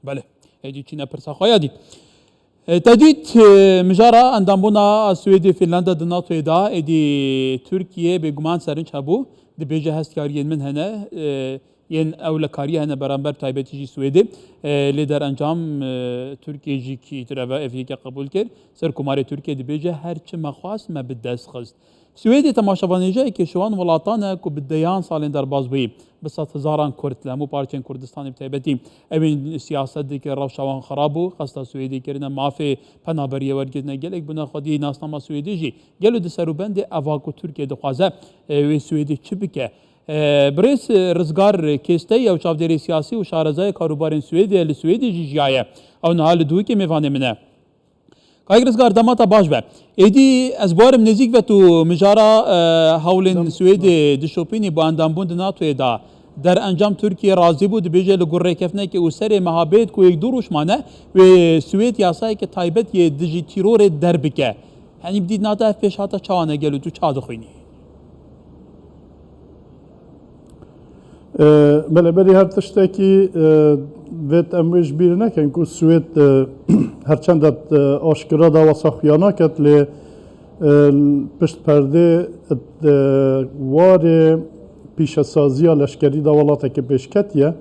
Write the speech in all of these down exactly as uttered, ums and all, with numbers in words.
Belê. Êdî çîne pirsa xwe ya dî. E, te dît, e, mijara endambûna Swêdê, Fînlanda di NATOyê de, êdî Tirkiye bêguman serinç hebû. Dibêje hestkariyên min hene, e, yên ewlekariyê hene beramber taybetî jî Swêdê. E, lê derencam, e, Tirkiye jî kî tireve ev yeke qebûl kir. Serokkomarê Tirkiye dibêje her çi me xwest me bi dest xist. Swêdê temaşevanêjayeke ji wan welatan e ku bi deyan salên derbas bûyî. Bi sedhezaran Kurd li hemû parçeyên Kurdistanê bi taybetî ew ên siyaset dike rewşa wan xirab bû. Qesta Swêdê kirine mafê penaberiyê wergirtine gelek bûne xwedî nasnama Swêdê jî. Gelo di serûbendê eva ku Tirkiye dixwaze, e, wê Swêdê çi bike? E, birêz, e, Rizgar Kêstey ew çavdêrê siyasî û şarezayê karûbarên Swêdê ye, li Swêdê jî jiyaye. Ew niha li Duhokê mêvanê min e. Kayik Rizgar, dema te baş be. Êdî ez bawerim nêzîk ve tu mijara, e, hewlên Swêdê dişopînî bo endambûn di NATOyê de. Derencam Tirkiye razî bû, dibêje li gor rêkeftinekê û serê meha bêt ku yek du roj mane, wê Swêd yasayeke taybet yê dijî tîrorê derbike. Henî bi dîtina te ev pêşhata çawa ne, gelo tu ça dixwînî? E, belê, belê her tiştekî, e, vêt em wê ji bîr nekin ku Swêd, e, her çend e, aşkira dawa saxuya naket, lê, e, pişt perdê, e, warê pîşesaziya leşkerî da welateke pêşketiye.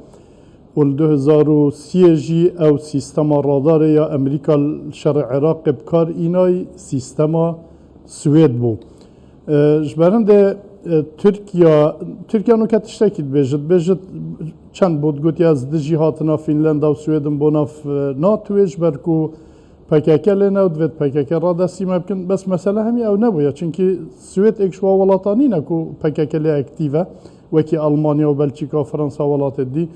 Û li du hezar û siyê jî ew sîstema radarê ya Amerîka li şerê Iraqê bi kar înay, sîstema Swêd bû. E, ji ber hindê, e, Tirkiya, Tirkiya nuke tiştekî dibêjit, dibêjit çend bû digotiye ez dijî hatina Fînlanda û Swêd im bo nav, e, NATOyê, ji ber ku P K K lê ne û divêt P K K radestî me bikin. Bes mesele hemî ew nebûye. Çimkî Swêd êk ji wan welatan nîne ku P K K lê aktîf e. Wekî Almanya û Belçîka û Fransa, welatê dî.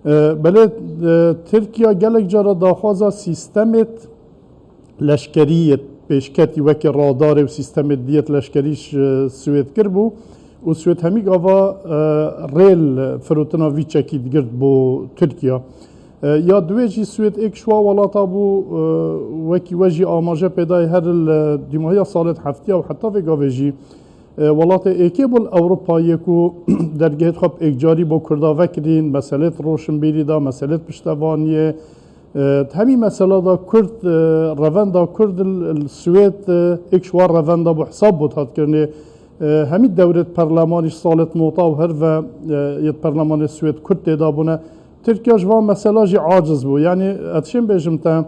E, belê, e, Tirkiya gelek cara daxwaza sîstemêt leşkerî yê pêşketî wekî radarê û sîstemêt diyêt leşkerî ji Swêd kiribû. Û Swêd hemî gava, e, rêl firotina vî çekî digirt bo Tirkiya. E, ya duwê jî Swêd êk ji wa welata bû, e, wekî we jî amaje pê dayê her li dîmahiya salêt heftiya û heta vê gavê jî, e, welatê êkê bû li Ewropayê ku dergehêt xwe bi êkcarî bo Kurda vekirîn, meselêt roşinbîrî da, meselêt piştevaniyê, e, hemî mesela da Kurd, e, revenda Kurd li, li Swêd, e, êk ji wa revenda bû, hesab bû hatkirinê. E, hemî dewrêt perlemanî ji salêt nota û her ve, e, yêt perlemanê Swêd Kurd tê da bûne. Tirkiya ji van mesela jî aciz bû. Yanî, ez dişêm bêjim te,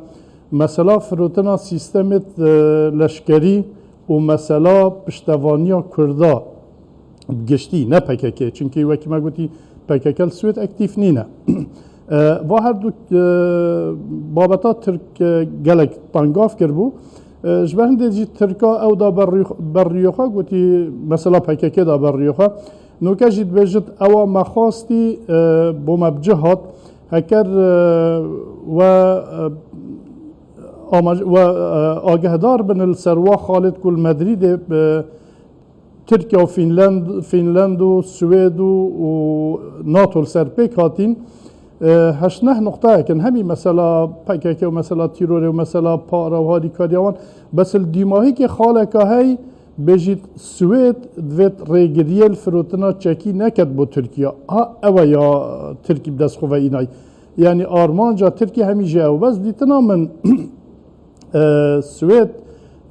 mesela firotina sîstemêt, e, leşkerî û mesela piştevaniya Kurda bi giştî, ne P K K. Çimkî wekî me gotî, P K K li Swêd aktîf nîne. E, va her du, e, babeta Tirk, e, gelek tengav kiribû. E, ji ber hindê jî Tirka ew da ber rû-, ber rûyê xwe, gotî mesela P K K da ber rûyê xwe. Noke jî dibêjit, ewa me xwastî, e, bo me bi cih hat. Heker, e, we, e, amac-, we, e, agehdar bin li ser wa xalêt ku li Madrîdê, e, Tirkiye û Fînlend-, Fînlend û Swêd û, û NATO li ser pêk hatîn, e, heşt neh nuqtayek in. Hemî mesela P K K û mesela tîrorê û mesela para û harîkariya wan. Bes li dîmahîkê xaleka hey bêjît Swêd divêt rêgiriyê li firotina çekî neket bo Tirkiye. Ha, ew e ya Tirkî bi dest xwe ve înay. Yanî armanca Tirkiye hemî jî ew. Bes dîtina min, e, Swêd,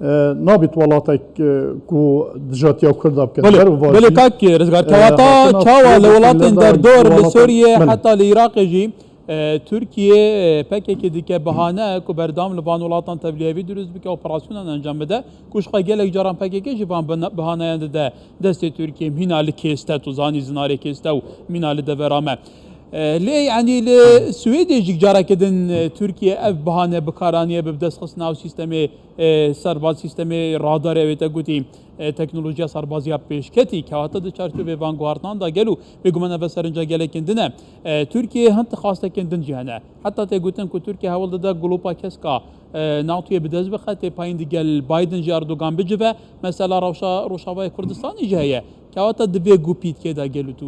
e, nabît welatek, e, ku dijatiya Kurda bike. Belê, ber û belê vajî, kak Rizgar, e, kewata hatina çawa Swêd li û welatên Fînlanda derdor, li welata Sûriye, belê, heta li Iraqê jî, e, Tirkiye, e, P K K dike bahane ku berdam li van welatan tevliyevî dirust bike, operasyonan encam bide, ku ji xwe gelek caran P K K jî van bina-, bihaneyan dide destê Tirkiye, mîna li kêste, tu zanî zinarê kêste û mîna li devera me. E, lê, yanî, li Swêdê jî careke din, e, Tirkiye ev bahane bi kar aniye, bi destxistina ew sîstemê, e, serbaz, sîstemê radarê, wê te gotî, e, teknolojiya serbaziya pêşketî, kewata di çarçovê van guhartinan de gelo bêguman ev serinca gelekên din e. E, Tirkiye hin xastekên din jî hene. Heta tê gotin ku Tirkiye hewl dide golopa keska, e, NATOyê bi dest bixe, tê payîn digel Biden jî Erdogan bicive. Mesela rewşa Rojavayê Kurdistanê jî heye. Kewata di vê gupîtkê de gelo tu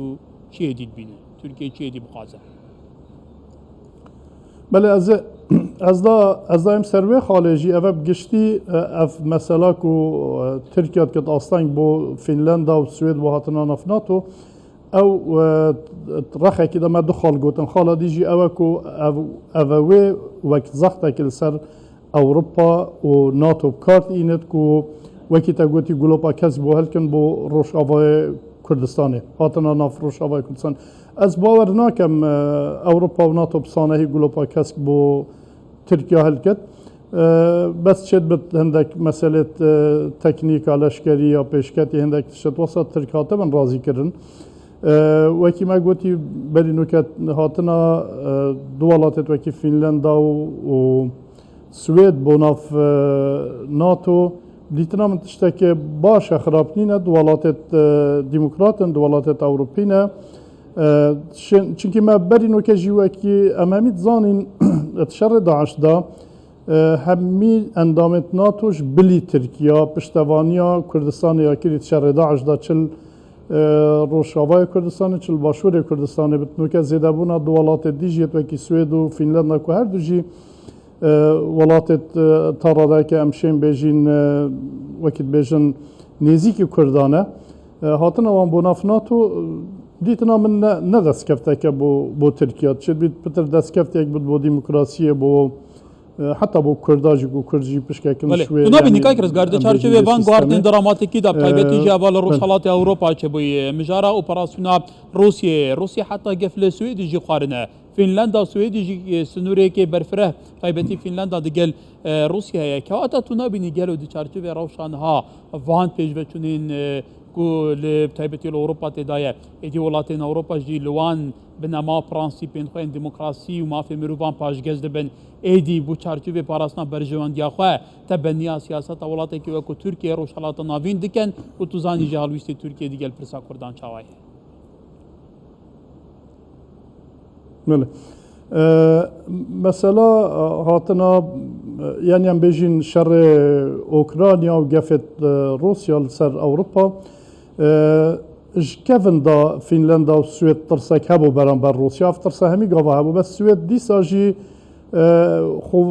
çiyê dî dibîne? Tirkiye çiyê dî bixwaze? Belê, ez ê, ez da, ez dayim ser wê xalê jî, ev e bi giştî, e, ev mesela ku, e, Tirkiye diket asteng bo Fînlanda û Swêd bo hatina nav NATO, Ew, e, rexekî de me du xal gotin. Xala dî jî ew e ku ev, ev e wê wek zextekî li ser Ewropa û NATO bi kar tînit ku wekî te gotî gulopa kesk bo hilkin bo Rojavayê Kurdistanê. Hatina nav Rojavayê Kurdistanê. Ez bawer nakem, e, Ewropa û NATO bi sanehî gulopa kesk bo Tirkiya hilket. E, bes çêdibit hindek meselêt, e, teknîk a leşkerî ya pêşketî hindek tişt wesa Tirk hatibin razî kirin. E, wekî me gotî berî nûke hatina, e, du welatêt wekî Fînlenda û, û Swêd bo nav, e, NATO dîtina min tiştekê baş e, xirab nîne, du welatêt, e, demokrat in, du welatêt Ewropî ne. E, şin-, çinkî me berî nûke jî wekî em hemî dizanîn, di şerê DAIŞ de, e, hemî endamêt NATO ji bilî Tirkiya piştevaniya Kurdistanê ya kirî di şerê DAIŞ de çil, e, Rojavayê Kurdistanê, çil Başûrê Kurdistanê bit. Nûke zêdebûna du welatê dî jî yê wekî Swêd û Fînlenda ku her du jî, e, welatê, e, ta radeyeke em şên bêjîn, e, wekî dibêjin nêzîkî Kurdan e. E, hatina wan bo nav NATO, e, dîtina min ne, ne destkefteke bo, bo Tirkiya. Çêdibît pitir destkeftiyek bit bo demokrasiyê, bo, e, heta bo Kurda jî, ku Kurd jî pişkekin Belê. Şwê, Tu nabînî yanî kak Rizgar, di em bêjin çarçovê vê van sîstemê. Guardian dramatîkî de, bi taybetî jî heval Rojhelatê Ewropa çêbûyî. Mijara operasyona Rûsyê. Rûsya heta gef li Swêdî jî xwarine. Fînlenda, Swêdî jî, e, sinûrêkê berfireh, taybetî Fînlenda digel, e, Rûsya heye. Kewata tu nabînî gelo di çarçovê rewşa niha van pêşveçûnên, e, ku li taybetî li Ewropa tê de ye, êdî welatên Ewropa jî li wan binema prensîpên xwe yên demokrasî û mafê mirovan paşgez dibin, êdî bo çarçovê parastina berjewendiya xwe tebeniya siyaseta welatekî wek ku Tirkiye, Rojhelata Navîn dikin û tu zanî ji helwîstê Tirkiye digel pirsa Kurdan çawa ye? Belê. E, mesela, e, hatina, e, yanî em bêjin şerê Ukrayna û gefêt, e, Rûsya li ser Ewropa, e, ji kevin de Fînlenda û Swêd tirsek hebû beramber Rûsya. Ev tirsa hemî gava hebû. Bes Swêd dîsa jî, e, xwe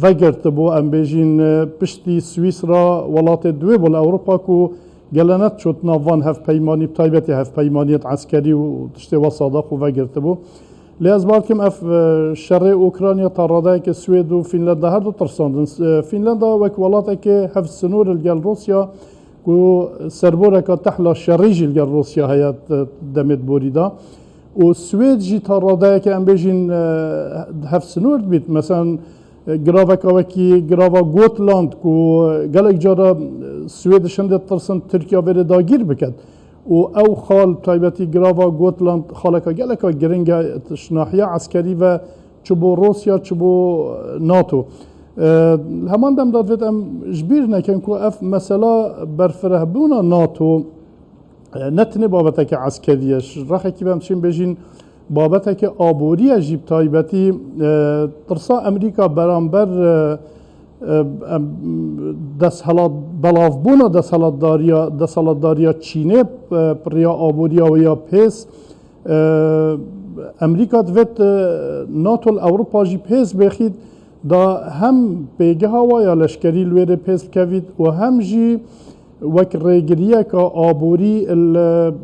vegirtibû, em bêjin, e, piştî Swîsra welatê duwê bû li Ewropa ku gele nediçût nav van hevpeymanî, bi taybetî hevpeymaniyêt eskerî û tiştê wesa de xwe vegirtibû. Lê ez bawer dikim ev, e, şerê Ukrayna ta radeyeke Swêd û Fînlenda her du tirsandin. E, Fînlenda wek welatekê hev sinûr li gel Rûsya ku serboreka tehla şerî jî li gel Rûsya heye, e, demê di borî de. Û Swêd jî ta radeyeke em bêjin, e, hev sinûr dibît. Meselen, e, giraveka wekî girava Gotland ku, e, gelek cara, e, Swêd ji hindê ditirsin Tirkiya vê rê dagîr biket. Û ew xal taybetî girava Gotland xaleka geleka giring e, ji nahiya eskerî ve çi bo Rûsya, çi bo NATO. E, li heman dem de divêt em ji bîr nekin ku ev mesela berfirehbûna NATO, e, ne tenê babeteke eskerî ye. Ji rexekî ve em çin bêjin babeteke aborî ye jî bi taybetî, e, tirsa Amerîka beramber, e, e, em, desthilat, belavbûna desthilatdariya, desthilatdariya Çînê, e, bi riya aboriya wê ya pêz, e, Amerîka divêt, e, NATO li Ewropa jî pêz bêxît, da hem pêgeha wa ya leşkerî li wê rê pêz bikevît û hem jî wek rêgiriyeka aborî li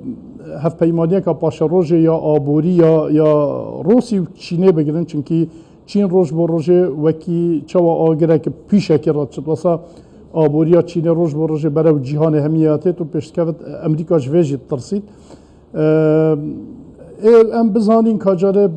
hevpeymaniyeka paşerojê ya aborî ya, ya Rûsî û Çînê bigirin, çimkî Çîn roj bo rojê wekî çawa agirek pîşekê re diçit. Wesa aboriya Çînê roj bo rojê berew cîhanê hemî ya têt û pêşdikevit, Amerîka ji vê jî ditirsît. Ê, em bizanîn ka carê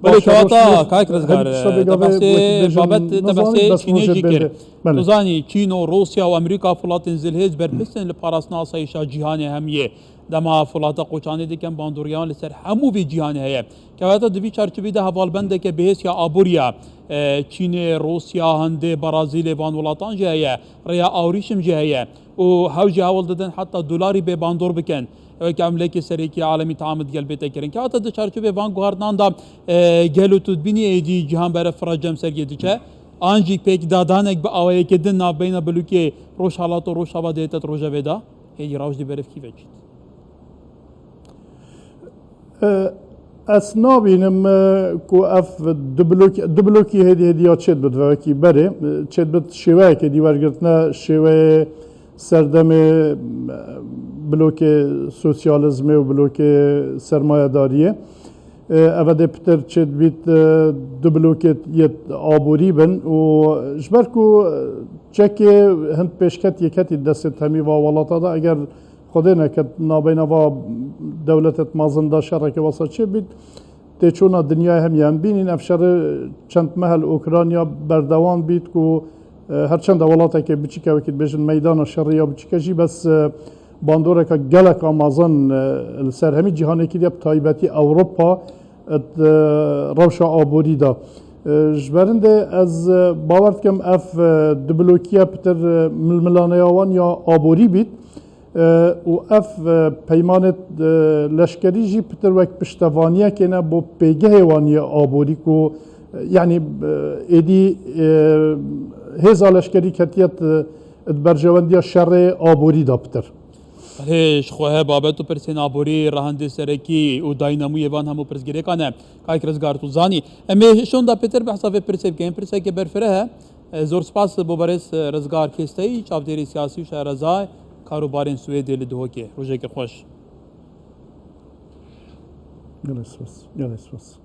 Belê kewata, kak Rizgar, te behsê babet, te behsê Çînê jî kir. Tu zanî, Çîn û Rûsya û Amerîka filatên zilhêz berpirsên li parastina asayîşa cîhanê hemiyê. Dema filata qoçanê dikin, bandoriyan li ser hemû vê cîhanê heye. Kewata di vî çarçovî de hevalbendeke bihêz ya aboriya, e, Çînê, Rûsya, Hindê, Barazîlê van welatan jî heye, rêya awrîşim jî heye. û hew jî hewl didin heta dolarî bê bandor bikin. Ew ê ke emlekê serekî alemî tamid gel bête kirin. Kewata di çarçovê van guhardinan de, e, gelo tu dibînî êdî cîhan bere fira cem sergê diçe? An jî pêkdadanek bi awayekê din navbeyna bilûkê Rojhelat û Rojava dihête di rojevê de? Êdî rewş dî berevkî veçît. E, ez nabînim, e, ku ev du blok-, du blokî hêdî hêdî ya çêdibit ve wekî berê, e, çêdibit şêweyekê dî wergirtine şêweyê serdemê, e, blokê sosyalizmê û blokê sermayedariyê. E, eve dê pitir çêdibît, e, du blokê yê aborî bin û ji ber ku, e, çekê hind pêşket yê ketî destê temî va welata de, eger Xwedê neket nabeyna va dewletêt mazin de şereke wesa çêbît, têçûna dinyayê hemiye em bînîn. Ev şerê çend meh li Ukrayna berdewam bît ku, e, her çend e welatekê biçîke, wekî dibêjin meydana şerê ya biçîke jî, bes, e, bandoreka geleka mezin, e, li ser hemî cîhanê kiriye, bi taybetî Ewropa, di, e, rewşa aborî de. E, ji ber hindê ez, e, bawer dikim ev, e, dublokiye pitir, e, milmilaneya wan ya aborî bît. E, û ev, e, peymanê, e, leşkerî jî pitir wek piştevaniyekê ne bo pêgehê wan yê aborî ku, e, yanî, e, êdî, e, hêza leşkerî ketiye di, di berjewendiya şerê aborî de pitir. Belê, ji xwe he babet û pirsên aborî, rehendê serekî û dayînamûyê van hemû pirsgirêkan e. Kayek Rizgar, tu zanî. Em ê şonda pêtir behsa vê pirsê bikin. Pirsekê berfireh e. E, zor spas bo berêz, e, Rizgar Kêsteyî, çavdêrê siyasî û şereza karûbarên Swêdê li Duhokê. Rojeke xweş. Gelek spas. Gelek spas.